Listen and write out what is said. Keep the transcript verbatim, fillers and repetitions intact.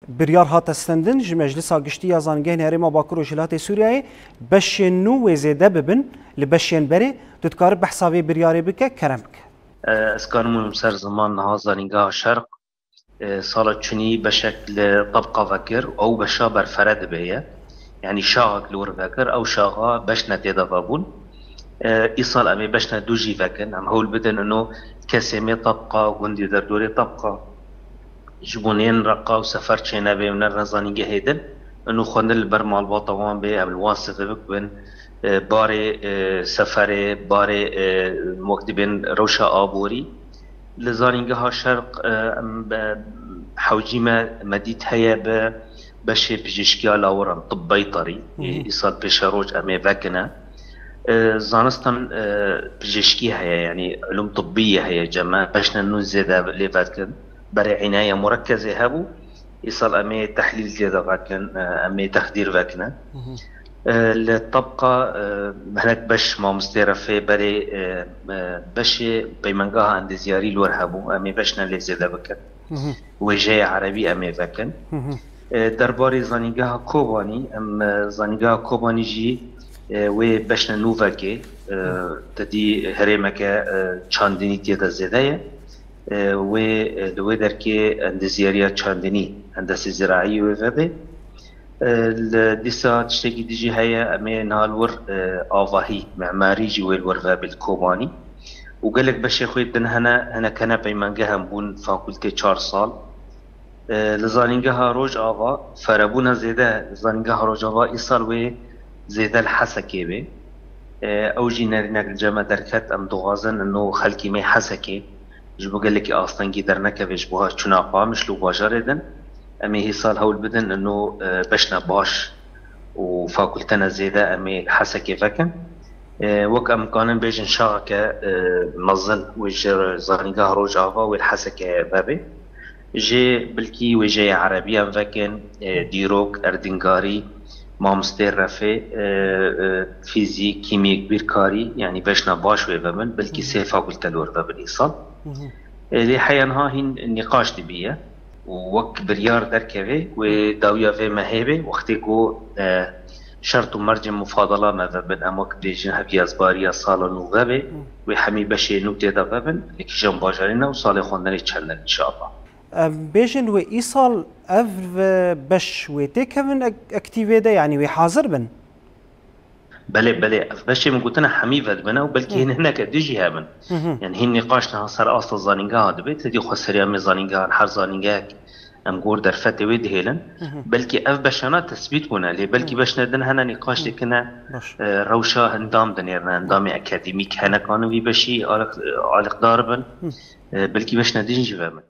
Biryar hate stendin ji Meclisa Giştî ya Zanîngehên Herêma Bakur û Rojhilatê Sûriyeyê beşên nû wê zêde bibin li beşên berê. Tu dikarî behsa vê biryarê bike? Kerem bike. E, ez karim bûm ser ziman niha Zanîngeha Şerq, e, sala çûnî beşek li tebqa vekir, ew beşa berfere dibe ye. Yanî şaxek li wir vekir, ew şaxa beşne tê de vebûn. E, îsal em ê beşne dû jî vekin, em hewl bidin ino kesê mê tebqa, gundê derdorê tebqa. Ji bo nên reqa û sefer çênebê û nerin zanîngehê din, û xwendin li ber malbata wan bê, em li wan sivirik bin. E, barê, e, seferê, barê, e, wek dibên rewşa aborî. Li Zanîngeha Şerq, e, em be, hewcî me, me dît heye bi beşê pijîşkiya lawiran, tibb beytarî. Hı hı. E, îsal pêşeroj em ê vekine. E, zanistan, e, pijîşkî heye, yanî ilûm tibbî heye, cem me beşne nû zêde lê vedikin. Berê înaye murekkezê hebû, îsal em ê tehlîl lê de vekin, e, em ê texdîr vekine. Hı hı. E, li tebqa, e, hinek beş mamostê refê berê, e, e, beşê peymangeha endezyarî li wir hebû, em ê beşne lê zêde bikin. Hı hı. Wêjeyê erebî em ê vekin. Hı hı. E, derbarê zanîngeha Kobanî, em, e, zanîngeha Kobanî jî, e, wê beşne nû vekê, e, Hı. te dî herêmeke, e, çandinî tê de zêde ye. E, wê, e, li wê derkê endezyariya çandinî, hendese ziraî wê vebe. E, li dîsa tiştekî din jî heye, em ê niha li wir, e, avahî, memarî jî wê li wir vebe li Kobanî. Û gelek beşê xwe din hene, hinek hene peymangeh em bûn fakultê çar sal. E, li Zanîngeha Rojava, ferebûna zêde, Zanîngeha Rojava îsal wê zêde li Hesekê bê. E, ew jî nerînek li cem me derket, em dixwazin ino xelkê me Hesekê ji bo gelekî astengî dernekeve ji bo çûna Qamişlo û bajarê din. Em ê hê sal hewl bidin ino, e, beşne baş û fakultene zêde em ê li Hesekê vekin. E, wek em kanin bêjin şaxeke, e, mezin wê ji Zanîngeha Rojava wê li Hesekê vebe. Jê bilkî wêjeyê erebî em vekin, e, dîrok, erdingarî, mamostê refê, e, e, fîzîk, kîmyek, bîrkarî, yanî beşna baş wê vebin, bilkî Hı hı. sê fakulte li wir vebin îsal. Hı hı. E, lê heya niha hîn nîqaş dibiye û wek biryar derkeve, wê dawiya vê mehê be, wextê ku, e, şert û mercên mufadala me vebin, em wek bêjin heviyazbariya sala nû vebe, Hı. wê hemî beşê nû tê de vebin, li kîjan bajarê ne û salê xwendinê çend in, înşallah. Em bêjin wê îsal ev, e, beş wê têkevin ek-, ektîvê de, yanî wê hazir bin? Belê, belê, ev beşê min gotine hemî vedibine û belkî Hı. hîn hineke din jî hebin. Hı hı. Yanî hîn nîqaş niha ser asta zanîngeha dibe, te dî xweseriya me zanîngehan, her zanîngehek em gor derfetê wê dihêlin. Hı hı. Belkî ev beşana tesbît bûne, lê belkî Hı. beşne din hene nîqaş Hı. dikine, Baş. e, rewşa endam dinêrine, endamê akademîk hene kanin vî beşî aliq-, aliqdar bin. Hı. E, belkî beşne din jî vebin.